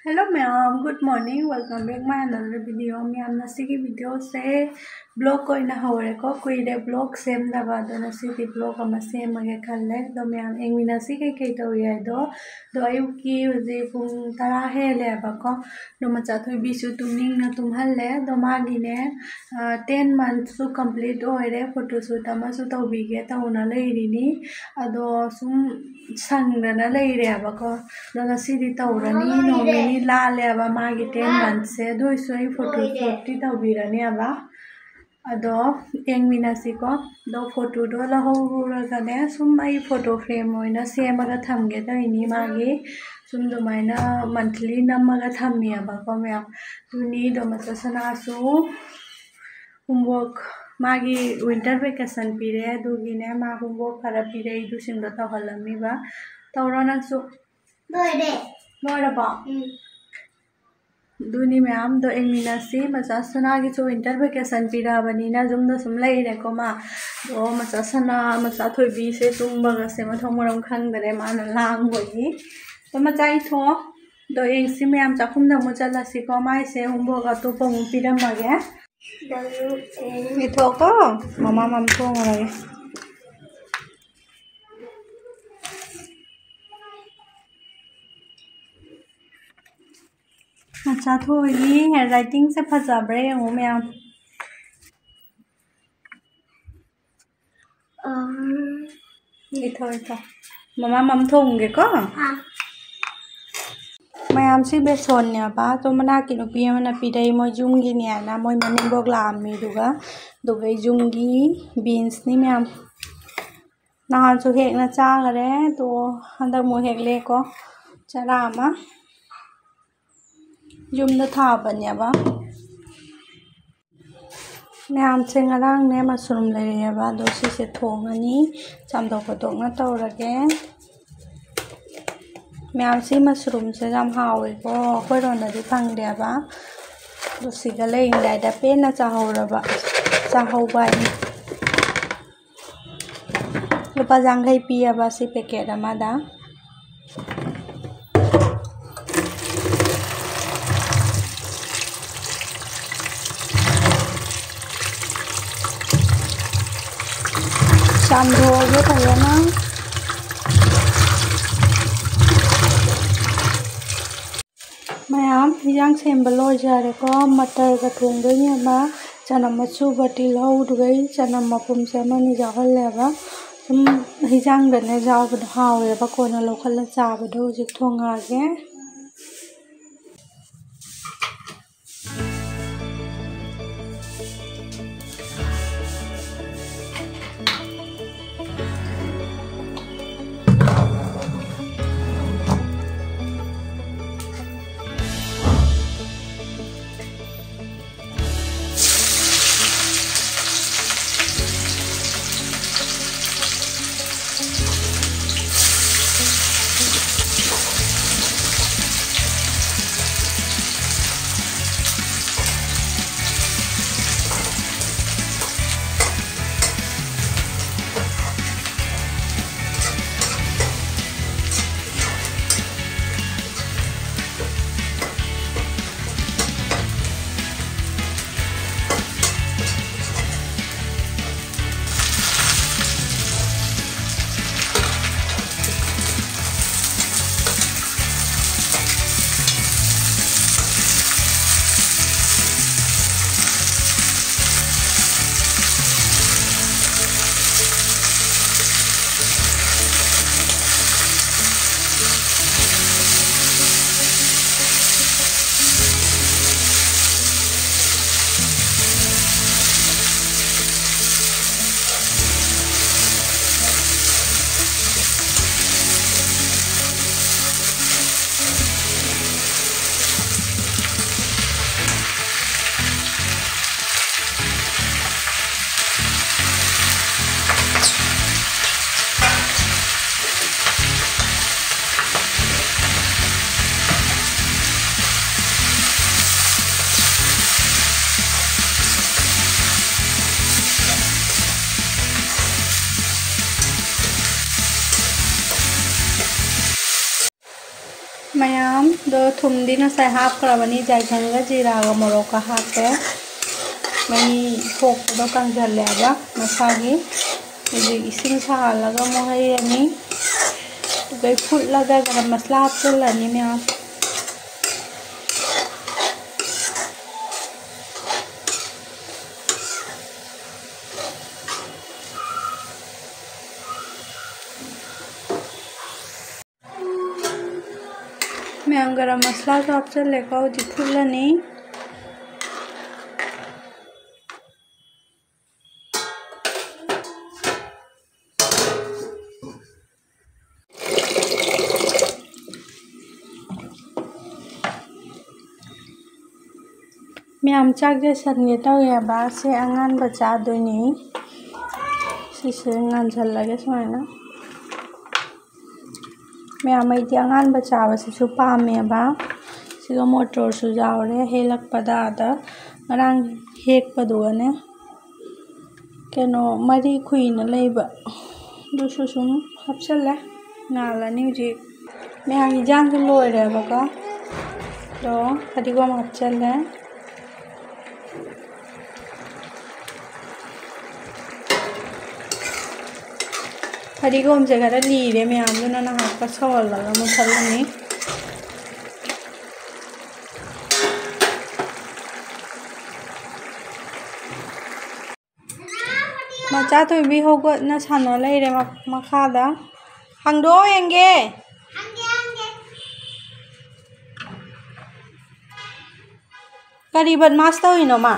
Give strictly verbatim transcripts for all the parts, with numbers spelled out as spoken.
Hello ꯃꯌꯥꯝ, good morning, welcome back my another video. ꯃꯌꯥꯝ, ꯉꯁꯤꯒꯤ videoꯁꯦ vlog ꯑꯣꯏꯅ ꯍꯧꯔꯦꯀꯣ, ꯀꯨꯏꯔꯦ vlog ꯁꯦꯝꯗꯕ, ꯑꯗꯣ ꯉꯁꯤꯗꯤ vlog ꯑꯃ ꯁꯦꯝꯃꯒꯦ ꯈꯜꯂꯦ꯫ ꯑꯗꯣ ꯃꯌꯥꯝ ꯌꯦꯡꯃꯤꯟꯅꯁꯤ ꯀꯩꯀꯩ ꯇꯧꯔꯤ ꯍꯥꯏꯗꯣ꯫ ꯑꯗꯣ ꯑꯌꯨꯛꯀꯤ ꯍꯧꯖꯤꯛ ꯄꯨꯡ ꯇꯔꯥ ꯍꯦꯜꯂꯦꯕꯀꯣ꯫ ꯑꯗꯣ ꯃꯆꯥ ꯊꯣꯏꯕꯤꯁꯨ ꯇꯨꯝꯅꯤꯡꯅ ꯇꯨꯝꯍꯜꯂꯦ꯫ ꯑꯗꯣ ꯃꯥꯒꯤꯅꯦ, ꯑ, ten monthsꯁꯨ complete ꯑꯣꯏꯔꯦ, photoshoot ꯑꯃꯁꯨ ꯇꯧꯕꯤꯒꯦ ꯇꯧꯅ ꯂꯩꯔꯤꯅꯤ꯫ ꯑꯗꯣ ꯁꯨꯝ ꯁꯪꯗꯅ ꯂꯩꯔꯦꯕꯀꯣ꯫ ꯑꯗꯣ ꯉꯁꯤꯗꯤ ꯇꯧꯔꯅꯤ, ꯅꯣꯡ ꯅꯤꯅꯤ ꯂꯥꯜꯂꯦꯕ ꯃꯥꯒꯤ ten monthsꯁꯦ꯫ ꯑꯗꯨ ꯑꯣꯏꯔꯁꯨ ꯑꯩ photoshootꯇꯤ ꯇꯧꯕꯤꯔꯅꯦꯕ꯫ ꯑꯗꯣ ꯌꯦꯡꯃꯤꯟꯅꯁꯤꯀꯣ꯫ ꯑꯗꯣ photoꯗꯣ ꯂꯧꯍꯧꯔꯨꯔꯒꯅꯦ, ꯁꯨꯝ ꯑꯩ photo frame ꯑꯣꯏꯅ ꯁꯦꯝꯃꯒ ꯊꯝꯒꯦ ꯇꯧꯔꯤꯅꯤ ꯃꯥꯒꯤ꯫ ꯁꯨꯝ ꯑꯗꯨꯃꯥꯏꯅ monthly ꯅꯝꯃꯒ ꯊꯝꯃꯦꯕꯀꯣ ꯃꯌꯥꯝ꯫ ꯑꯗꯨꯅꯤ꯫ ꯑꯗꯣ ꯃꯆꯥ ꯁꯅꯥꯁꯨ homework, ꯃꯥꯒꯤ winter vacation ꯄꯤꯔꯦ, ꯑꯗꯨꯒꯤꯅꯦ ꯃꯥ homework ꯈꯔ ꯄꯤꯔꯦ, ꯑꯗꯨꯁꯤꯡꯗꯣ ꯇꯧꯍꯜꯂꯝꯃꯤꯕ꯫ ꯇꯧꯔꯣ ꯅꯪꯁꯨ꯫ ꯂꯣꯏꯔꯦ꯫ ꯂꯣꯏꯔꯕꯣ? ꯎꯝ꯫ ꯑꯗꯨꯅꯤ ꯃꯌꯥꯝꯗꯣ ꯌꯦꯡꯃꯤꯟꯅꯁꯤ꯫ ꯃꯆꯥ ꯁꯅꯥꯒꯤꯁꯨ winter vacation ꯄꯤꯔꯛꯑꯕꯅꯤꯅ ꯌꯨꯝꯗ ꯁꯨꯝ ꯂꯩꯔꯦꯀꯣ ꯃꯥ꯫ ꯑꯗꯣ ꯃꯆꯥ ꯁꯅꯥ, ꯃꯆꯥ ꯊꯣꯏꯕꯤꯁꯦ ꯇꯨꯝꯕꯒꯁꯦ ꯃꯊꯣꯡ ꯃꯔꯝ ꯈꯪꯗꯔꯦ ꯃꯥꯅ ꯂꯥꯡꯕꯒꯤ꯫ ꯑꯗꯣ ꯃꯆꯥ ꯏꯊꯣꯛꯑꯣ꯫ ꯑꯗꯣ ꯌꯦꯡꯁꯤ ꯃꯌꯥꯝ, ꯆꯥꯛꯈꯨꯝꯗ ꯑꯃꯨꯛ ꯆꯠꯂꯁꯤꯀꯣ꯫ ꯃꯥꯏꯁꯦ homework ꯑꯇꯣꯞꯄ ꯑꯃꯨꯛ ꯄꯤꯔꯝꯃꯒꯦ꯫ ꯏꯊꯣꯛꯑꯣꯀꯣ꯫ ꯃꯃꯥ ꯃꯝ ꯊꯣꯡꯉꯨꯔꯒꯦ꯫ ꯃꯆꯥ ꯊꯣꯏꯒꯤ handwritingꯁꯦ ꯐꯖꯕ꯭ꯔꯥ ꯌꯦꯡꯉꯨ ꯃꯌꯥꯝ꯫ ꯑꯝ, ꯏꯊꯣ, ꯏꯊꯣ꯫ ꯃꯃꯥ ꯃꯝ ꯊꯣꯡꯒꯦꯀꯣ꯫ ꯑꯥ꯫ ꯃꯌꯥꯝꯁꯤ ꯕꯦꯁꯣꯟꯅꯦꯕ, ꯑꯗꯣ ꯃꯅꯥꯛꯀꯤ ꯅꯨꯄꯤ ꯑꯃꯅ ꯄꯤꯔꯛꯏ, ꯃꯣꯏ ꯌꯨꯝꯒꯤꯅꯦꯅ ꯃꯣꯏ ꯃꯅꯦꯝꯕꯣꯛ ꯂꯥꯛꯑꯝꯃꯤ, ꯑꯗꯨꯒ, ꯑꯗꯨꯒ ꯌꯨꯝꯒꯤ beansꯅꯤ ꯃꯌꯥꯝ꯫ ꯅꯍꯥꯟꯁꯨ ꯍꯦꯛꯅ ꯆꯥꯈꯔꯦ, ꯑꯗꯣ ꯍꯟꯗꯛ ꯑꯃꯨꯛ ꯍꯦꯛꯂꯦꯀꯣ, ꯆꯔꯥ ꯑꯃ꯫ ꯌꯨꯝꯗ ꯊꯥꯕꯅꯦꯕ꯫ ꯃꯌꯥꯝꯁꯦ ꯉꯔꯥꯡꯅꯦ mushroom ꯂꯩꯔꯛꯑꯦꯕ, ꯑꯗꯣ ꯁꯤꯁꯦ ꯊꯣꯡꯉꯅꯤ, ꯆꯥꯝꯊꯣꯛ ꯈꯣꯠꯇꯣꯛꯅ ꯇꯧꯔꯒꯦ꯫ ꯃꯌꯥꯝꯁꯤ mushroomꯁꯦ ꯌꯥꯝ ꯍꯥꯎꯋꯦꯀꯣ, ꯑꯩꯈꯣꯏꯔꯣꯝꯗꯗꯤ ꯐꯪꯗꯦꯕ꯫ ꯑꯗꯣ ꯁꯤꯒ ꯂꯩꯔꯤꯉꯩꯗ ꯄꯦꯟꯅ ꯆꯥꯍꯧꯔꯕ, ꯆꯥꯍꯧꯕ ꯍꯥꯏꯅꯤ꯫ ꯂꯨꯄꯥ ꯌꯥꯡꯈꯩ ꯄꯤꯌꯦꯕ ꯁꯤ packet ꯑꯃꯗ꯫ ꯆꯥꯝꯊꯣꯛꯑꯒꯦ ꯐꯖꯅ꯫ ꯃꯌꯥꯝ, ꯍꯤꯟꯖꯥꯡ ꯁꯦꯝꯕ ꯂꯣꯏꯖꯔꯦꯀꯣ꯫ ꯃꯇꯔꯒ ꯊꯣꯡꯗꯣꯏꯅꯦꯕ꯫ ꯆꯅꯝ ꯑꯁꯨꯕ, ꯇꯤꯜꯍꯧꯗꯨꯒꯩ ꯆꯅꯝ ꯃꯄꯨꯝꯁꯦ ꯑꯃꯅꯤ ꯌꯥꯎꯍꯜꯂꯦꯕ꯫ ꯁꯨꯝ ꯍꯤꯟꯖꯥꯡꯗꯅꯦ ꯌꯥꯎꯕꯗꯣ ꯍꯥꯎꯋꯦꯕ꯫ ꯀꯣꯟꯅ ꯂꯧꯈꯠꯂ ꯆꯥꯕꯗꯣ꯫ ꯍꯧꯖꯤꯛ ꯊꯣꯡꯉꯛꯑꯒꯦ꯫ ꯃꯌꯥꯝꯗꯣ ꯊꯨꯝꯗꯤ ꯉꯁꯥꯏ ꯍꯥꯞꯈ꯭ꯔꯕꯅꯤ, ꯖꯥꯏꯊꯪꯒ ꯖꯤꯔꯥꯒ ꯃꯣꯔꯣꯛꯀ ꯍꯥꯞꯄꯦ꯫ ꯃꯍꯤ ꯊꯣꯛꯄꯗꯣ ꯀꯪꯁꯤꯜꯂꯦꯕ ꯃꯁꯥꯒꯤ꯫ ꯍꯧꯖꯤꯛ ꯏꯁꯤꯡ ꯁꯥꯍꯜꯂꯒ ꯑꯃꯨꯛ ꯍꯩꯔꯅꯤ꯫ ꯑꯗꯨꯒ ꯐꯨꯠꯂꯒ ꯒꯔꯝ ꯃꯁꯂꯥ ꯍꯥꯞꯆꯤꯜꯂꯅꯤ ꯃꯌꯥꯝ꯫ ꯃꯌꯥꯝ ꯒꯔꯝ ꯃꯁꯂꯥꯁꯨ ꯍꯥꯞꯆꯤꯜꯂꯦꯀꯣ꯫ ꯍꯧꯖꯤꯛ ꯐꯨꯠꯂꯅꯤ꯫ ꯃꯌꯥꯝ ꯆꯥꯛ ꯆꯥꯁꯟꯒꯦ ꯇꯧꯋꯦꯕ꯫ ꯁꯦ ꯑꯉꯥꯟꯕ ꯆꯥꯗꯣꯏꯅꯤ꯫ ꯁꯤꯁꯦ ꯉꯥꯟꯁꯜꯂꯒꯦ ꯁꯨꯃꯥꯏꯅ꯫ ꯃꯌꯥꯝ ꯑꯩꯗꯤ ꯑꯉꯥꯟꯕ ꯆꯥꯕꯁꯤꯁꯨ ꯄꯥꯝꯃꯦꯕ꯫ ꯁꯤꯒ ꯃꯣꯇꯣꯔꯁꯨ ꯌꯥꯎꯔꯦ ꯍꯦꯛꯂꯛꯄꯗ ꯑꯥꯗ ꯉꯔꯥꯡ ꯍꯦꯛꯄꯗꯨꯒꯅꯦ꯫ ꯀꯩꯅꯣ ꯃꯔꯤ ꯈꯨꯏꯅ ꯂꯩꯕ ꯑꯗꯨꯁꯨ ꯁꯨꯝ ꯍꯥꯞꯆꯜꯂꯦ꯫ ꯉꯥꯜꯂꯅꯤ ꯍꯧꯖꯤꯛ꯫ ꯃꯌꯥꯝ ꯏꯟꯖꯥꯡꯁꯨ ꯂꯣꯏꯔꯦꯕꯀꯣ꯫ ꯑꯗꯣ ꯐꯗꯤꯒꯣꯝ ꯍꯥꯞꯆꯜꯂꯦ꯫ ꯐꯗꯤꯒꯣꯝꯁꯦ ꯈꯔ ꯂꯤꯔꯦ ꯃꯌꯥꯝꯗꯨꯅ ꯅꯍꯥꯛꯀ ꯁꯧꯍꯜꯂꯒ ꯃꯨꯠꯊꯠꯂꯅꯤ꯫ ꯃꯆꯥ ꯊꯣꯏꯕꯤ ꯍꯧꯒꯠꯅ ꯁꯥꯟꯅ ꯂꯩꯔꯦ ꯃ-, ꯃꯈꯥꯗ꯫ ꯍꯥꯡꯗꯣꯛꯑꯣ ꯌꯦꯡꯒꯦ꯫ ꯀꯔꯤ ꯕꯗꯃꯥꯁ ꯇꯧꯔꯤꯅꯣ ꯃꯥ?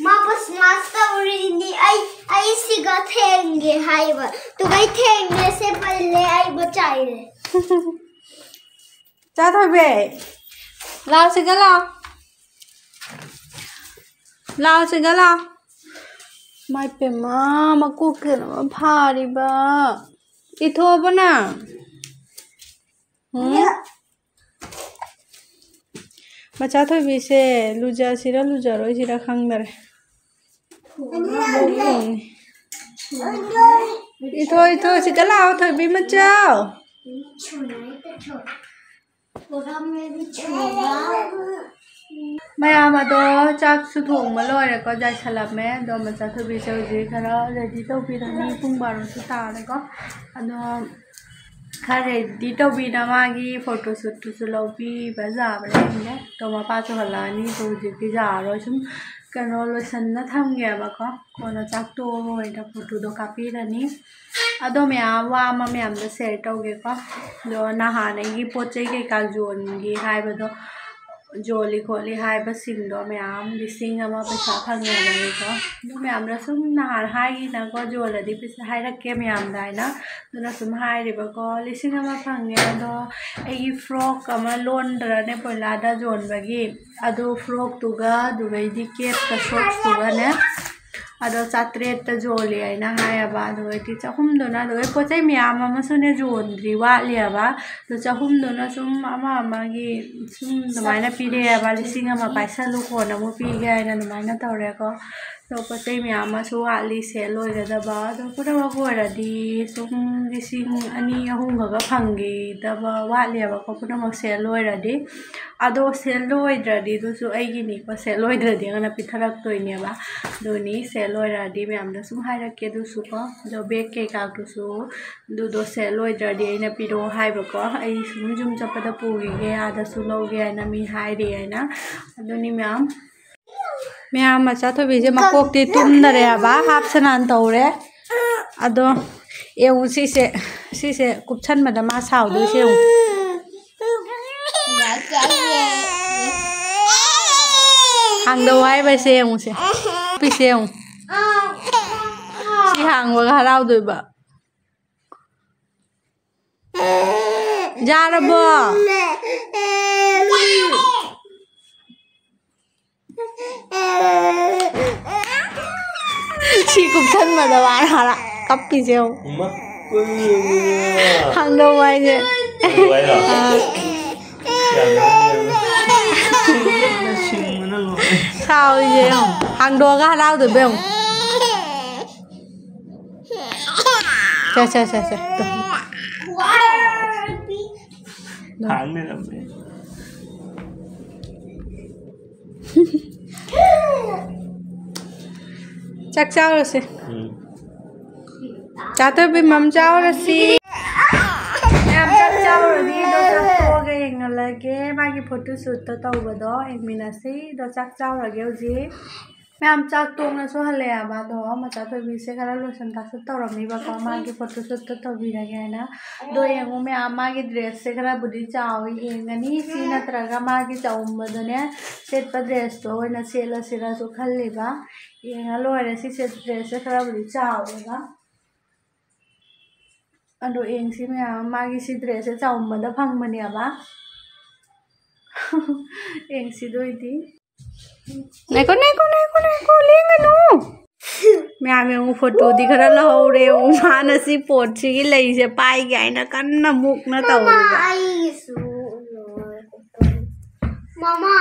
ꯃꯥ ꯕꯗꯃꯥꯁ ꯇꯧꯔꯤꯅꯤ꯫ ꯑꯩ, ꯑꯩ ꯁꯤꯒ ꯊꯦꯡꯒꯦ ꯍꯥꯏꯕ꯫ ꯇꯨꯒꯩ ꯊꯦꯡꯒꯦ ꯁꯦ ꯄꯜꯂꯦ, ꯑꯩ ꯃꯆꯥꯏꯔꯦ꯫ ꯆꯥ ꯊꯣꯏꯕꯤ, ꯂꯥꯎ ꯁꯤꯒ ꯂꯥꯎ꯫ ꯂꯥꯎ ꯁꯤꯒ ꯂꯥꯎ꯫ ꯃꯥꯏ ꯄꯦꯝꯃ, ꯃꯀꯣꯛ ꯀꯩꯅꯣꯃ ꯐꯥꯔꯤꯕ꯫ ꯏꯊꯣꯛꯑꯕ ꯅꯪ? ꯎꯝ? ꯃꯆꯥ ꯊꯣꯏꯕꯤꯁꯦ ꯂꯨꯖꯁꯤꯔ ꯂꯨꯖꯔꯣꯏꯁꯤꯔ ꯈꯪꯗꯔꯦ꯫ ꯏꯊꯣ, ꯏꯊꯣ, ꯁꯤꯗ ꯂꯥꯛꯑꯣ, ꯊꯣꯏꯕꯤ ꯃꯆꯥ꯫ ꯃꯌꯥꯝ ꯑꯗꯣ, ꯆꯥꯛꯁꯨ ꯊꯣꯡꯕ ꯂꯣꯏꯔꯦꯀꯣ, ꯆꯥꯏꯁꯜꯂꯝꯃꯦ꯫ ꯑꯗꯣ ꯃꯆꯥꯊꯣꯏꯕꯤꯁꯦ ꯍꯧꯖꯤꯛ ꯈꯔ ꯔꯦꯗꯤ ꯇꯧꯕꯤꯔꯅꯤ, ꯄꯨꯡ ꯕꯥꯔꯣꯁꯨ ꯇꯥꯔꯦꯀꯣ꯫ ꯑꯗꯣ ꯈꯔ ꯔꯦꯗꯤ ꯇꯧꯕꯤꯅ ꯃꯥꯒꯤ ꯐꯣꯇꯣ ꯁꯨꯠꯇꯨꯁꯨ ꯂꯧꯕꯤꯕ ꯌꯥꯕ꯭ꯔꯥ ꯌꯦꯡꯒꯦ꯫ ꯑꯗꯣ ꯃꯄꯥꯁꯨ ꯍꯜꯂꯛꯑꯅꯤ, ꯑꯗꯣ ꯍꯧꯖꯤꯛꯇꯤ ꯌꯥꯔꯔꯣꯏ꯫ ꯁꯨꯝ ꯀꯩꯅꯣ ꯂꯣꯏꯁꯟꯅ ꯊꯝꯒꯦꯕꯀꯣ, ꯀꯣꯟꯅ ꯆꯥꯛ ꯇꯣꯛꯑꯒ ꯑꯣꯏꯅ ꯐꯣꯇꯣꯗꯣ ꯀꯥꯞꯄꯤꯔꯅꯤ꯫ ꯑꯗꯣ ꯃꯌꯥꯝ ꯋꯥ ꯑꯃ ꯃꯌꯥꯝꯗ ꯁꯤꯌꯔ ꯇꯧꯒꯦꯀꯣ꯫ ꯑꯗꯣ ꯅꯍꯥꯟ ꯑꯩꯒꯤ ꯄꯣꯠ ꯆꯩ ꯀꯩꯀꯥ ꯌꯣꯟꯒꯦ ꯍꯥꯏꯕꯗꯣ, ꯌꯣꯜꯂꯤ ꯈꯣꯠꯂꯤ ꯍꯥꯏꯕꯁꯤꯡꯗꯣ ꯃꯌꯥꯝ ꯂꯤꯁꯤꯡ ꯑꯃ ꯄꯩꯁꯥ ꯐꯪꯉꯦ ꯍꯥꯏꯕꯅꯤꯀꯣ꯫ ꯑꯗꯨ ꯃꯌꯥꯝꯅ ꯁꯨꯝ ꯅꯍꯥꯟ ꯍꯥꯏꯈꯤꯅꯀꯣ, ꯌꯣꯜꯂꯗꯤ ꯄꯩꯁꯥ ꯍꯥꯏꯔꯛꯀꯦ ꯃꯌꯥꯝꯗ ꯍꯥꯏꯅ꯫ ꯑꯗꯨꯅ ꯁꯨꯝ ꯍꯥꯏꯔꯤꯕꯀꯣ, ꯂꯤꯁꯤꯡ ꯑꯃ ꯐꯪꯉꯦ꯫ ꯑꯗꯣ ꯑꯩꯒꯤ ꯐ꯭ꯔꯣꯛ ꯑꯃ ꯂꯣꯟꯗ꯭ꯔꯅꯦ ꯄꯣꯏꯂꯥꯗ ꯌꯣꯟꯕꯒꯤ, ꯑꯗꯨ ꯐ꯭ꯔꯣꯛꯇꯨꯒ ꯑꯗꯨꯗꯩꯗꯤ ꯀꯦꯞꯀ ꯁꯣꯛꯁꯇꯨꯒꯅꯦ, ꯑꯗꯣ ꯆꯥꯇ꯭ꯔꯦꯠꯇ ꯌꯣꯜꯂꯦ ꯍꯥꯏꯅ ꯍꯥꯏꯌꯦꯕ꯫ ꯑꯗꯨꯒꯩꯗꯤ ꯆꯍꯨꯝꯗꯨꯅ, ꯑꯗꯨꯒꯩ ꯄꯣꯠ ꯆꯩ ꯃꯌꯥꯝ ꯑꯃꯁꯨꯅꯦ ꯌꯣꯟꯗ꯭ꯔꯤ, ꯋꯥꯠꯂꯤꯑꯕ꯫ ꯑꯗꯣ ꯆꯍꯨꯝꯗꯨꯅ ꯁꯨꯝ ꯑꯃ ꯑꯃꯒꯤ ꯁꯨꯝ ꯑꯗꯨꯃꯥꯏꯅ ꯄꯤꯔꯛꯑꯦꯕ, ꯂꯤꯁꯤꯡ ꯑꯃ ꯄꯥꯏꯁꯜꯂꯨ, ꯀꯣꯟꯅ ꯑꯃꯨꯛ ꯄꯤꯒꯦ ꯍꯥꯏꯅ ꯑꯗꯨꯃꯥꯏꯅ ꯇꯧꯔꯦꯀꯣ꯫ ꯑꯗꯣ ꯄꯣꯠ ꯆꯩ ꯃꯌꯥꯝ ꯑꯃꯁꯨ ꯋꯥꯠꯂꯤ ꯁꯦꯜ ꯂꯣꯏꯒꯗꯕ꯫ ꯑꯗꯣ ꯄꯨꯝꯅꯃꯛ ꯑꯣꯏꯔꯗꯤ ꯁꯨꯝ ꯂꯤꯁꯤꯡ ꯑꯅꯤ ꯑꯍꯨꯝ ꯈꯛꯒ ꯐꯪꯈꯤꯗꯕ ꯋꯥꯠꯂꯦꯕꯀꯣ, ꯄꯨꯝꯅꯃꯛ ꯁꯦꯜ ꯂꯣꯏꯔꯗꯤ꯫ ꯑꯗꯣ ꯁꯦꯜ ꯂꯣꯏꯗ꯭ꯔꯗꯤ ꯑꯗꯨꯁꯨ ꯑꯩꯒꯤꯅꯤꯀꯣ, ꯁꯦꯜ ꯂꯣꯏꯗ꯭ꯔꯗꯤ ꯑꯩꯉꯣꯟꯗ ꯄꯤꯊꯔꯛꯇꯣꯏꯅꯦꯕ꯫ ꯑꯗꯨꯅꯤ, ꯁꯦꯜ ꯂꯣꯏꯔꯛꯑꯗꯤ ꯃꯌꯥꯝꯗ ꯁꯨꯝ ꯍꯥꯏꯔꯛꯀꯦ ꯑꯗꯨꯁꯨꯀꯣ꯫ ꯑꯗꯣ ꯕꯦꯒ ꯀꯩꯀꯥꯗꯨꯁꯨ ꯑꯗꯨꯗꯣ ꯁꯦꯜ ꯂꯣꯏꯗ꯭ꯔꯗꯤ ꯑꯩꯅ ꯄꯤꯔꯛꯑꯣ ꯍꯥꯏꯕꯀꯣ꯫ ꯑꯩ ꯁꯨꯝ ꯌꯨꯝ ꯆꯠꯄꯗ ꯄꯨꯈꯤꯒꯦ, ꯑꯥꯗꯁꯨ ꯂꯧꯒꯦ ꯍꯥꯏꯅ ꯃꯤ ꯍꯥꯏꯔꯤ ꯍꯥꯏꯅ꯫ ꯑꯗꯨꯅꯤ ꯃꯌꯥꯝ꯫ ꯃꯌꯥꯝ, ꯃꯆꯥ ꯊꯣꯏꯕꯤꯁꯦ ꯃꯀꯣꯛꯇꯤ ꯇꯨꯝꯗꯔꯦꯕ, ꯍꯥꯞ ꯁꯅꯥꯟ ꯇꯧꯔꯦ꯫ ꯑꯗꯣ ꯌꯦꯡꯉꯨ ꯁꯤꯁꯦ, ꯁꯤꯁꯦ ꯀꯨꯞꯁꯟꯕꯗ ꯃꯥ ꯁꯥꯎꯗꯣꯏꯁꯦ ꯌꯦꯡꯉꯨ꯫ ꯍꯥꯡꯗꯧ ꯍꯥꯏꯕꯁꯦ ꯌꯦꯡꯉꯨꯁꯦ꯫ ꯄꯤꯁꯦ ꯌꯦꯡꯉꯨ꯫ ꯁꯤ ꯍꯥꯡꯕꯒ ꯍꯔꯥꯎꯗꯣꯏꯕ꯫ ꯌꯥꯔꯕꯣ? ꯁꯤ ꯀꯨꯞꯁꯟꯕꯗ ꯃꯥꯅ ꯍꯔꯥ ꯀꯞꯄꯤꯁꯦ ꯌꯦꯡꯉꯨ꯫ ꯏꯃꯥ, ꯀꯩꯅꯣ? ꯍꯥꯡꯗꯧ ꯍꯥꯏꯁꯦ꯫ ꯍꯥꯡꯗꯧ ꯍꯥꯏꯔꯣ? ꯑꯥ꯫ ꯌꯥꯝ ꯅꯣꯛꯅꯤꯡꯉꯦ꯫ ꯁꯤꯡꯕꯅ ꯂꯣꯏꯔꯦ꯫ ꯁꯥꯎꯔꯤꯁꯦ ꯌꯦꯡꯉꯨ꯫ ꯍꯥꯡꯗꯣꯛꯑꯒ ꯍꯔꯥꯎꯗꯣꯏꯕ ꯌꯦꯡꯉꯨ꯫ ꯁꯦ, ꯁꯦ, ꯁꯦ, ꯁꯦ꯫ ꯇꯨ꯫ ꯍꯥꯡ ꯂꯩꯔꯝꯃꯦ꯫ ꯆꯥꯛ ꯆꯥꯎꯔꯁꯦ꯫ ꯆꯥꯊꯣꯏꯕꯤ ꯃꯝ ꯆꯥꯎꯔꯁꯤ꯫ ꯃꯌꯥꯝ ꯆꯥꯛ ꯆꯥꯎꯔꯅꯤ ꯑꯗꯣ ꯆꯥꯛ ꯇꯣꯛꯑꯒ ꯌꯦꯡꯍꯜꯂꯒꯦ꯫ ꯃꯥꯒꯤ ꯐꯣꯇꯣ ꯁꯨꯠꯇꯣ ꯇꯧꯕꯗꯣ ꯌꯦꯡꯃꯤꯟꯅꯁꯤ꯫ ꯑꯗꯣ ꯆꯥꯛ ꯆꯥꯎꯔꯒꯦ ꯍꯧꯖꯤꯛ꯫ ꯃꯌꯥꯝ ꯆꯥꯛ ꯇꯣꯛꯅꯁꯨ ꯍꯜꯂꯛꯑꯦꯕ꯫ ꯑꯗꯣ ꯃꯆꯥꯊꯣꯏꯕꯤꯁꯦ ꯈꯔ ꯂꯣꯏꯁꯟ ꯇꯥꯁꯟ ꯇꯧꯔꯝꯃꯤꯕꯀꯣ, ꯃꯥꯒꯤ ꯐꯣꯇꯣ ꯁꯨꯠꯇꯣ ꯇꯧꯕꯤꯔꯒꯦ ꯍꯥꯏꯅ꯫ ꯑꯗꯣ ꯌꯦꯡꯉꯨ ꯃꯌꯥꯝ, ꯃꯥꯒꯤ ꯗ꯭ꯔꯦꯁꯁꯦ ꯈꯔꯕꯨꯗꯤ ꯆꯥꯎꯋꯤ꯫ ꯌꯦꯡꯒꯅꯤ ꯁꯤ ꯅꯠꯇ꯭ꯔꯒ ꯃꯥꯒꯤ ꯆꯥꯎꯝꯕꯗꯨꯅꯦ ꯁꯦꯠꯄ ꯗ꯭ꯔꯦꯁꯇꯣ ꯑꯣꯏꯅ ꯁꯦꯠꯂꯁꯤꯔꯁꯨ ꯈꯜꯂꯤꯕ꯫ ꯌꯦꯡꯉ ꯂꯣꯏꯔꯦ꯫ ꯁꯤꯁꯦ ꯗ꯭ꯔꯦꯁꯁꯦ ꯈꯔꯕꯨꯗꯤ ꯆꯥꯎꯋꯦꯕ꯫ ꯑꯗꯣ ꯌꯦꯡꯁꯤ ꯃꯌꯥꯝ, ꯃꯥꯒꯤ ꯁꯤ ꯗ꯭ꯔꯦꯁꯁꯦ ꯆꯥꯎꯝꯕꯗ ꯐꯪꯕꯅꯦꯕ꯫ ꯌꯦꯡꯁꯤ ꯑꯗꯨ ꯑꯣꯏꯗꯤ꯫ ꯅꯥꯏꯈꯣ, ꯅꯥꯏꯈꯣ, ꯅꯥꯏꯈꯣ, ꯅꯥꯏꯈꯣ, ꯂꯦꯡꯒꯅꯨ꯫ ꯃꯌꯥꯝ ꯌꯦꯡꯉꯨ, ꯐꯣꯇꯣꯗꯤ ꯈꯔ ꯂꯧꯍꯧꯔꯦ꯫ ꯌꯦꯡꯉꯨ, ꯃꯥꯅ ꯁꯤ ꯄꯣꯠꯁꯤꯒꯤ ꯂꯩꯁꯦ ꯄꯥꯏꯒꯦ ꯍꯥꯏꯅ ꯀꯟꯅ ꯃꯨꯛꯅ ꯇꯧꯔꯤꯕ꯫ ꯑꯩꯒꯤꯁꯨ ꯂꯣꯏꯔꯦ꯫ ꯃꯃꯥ,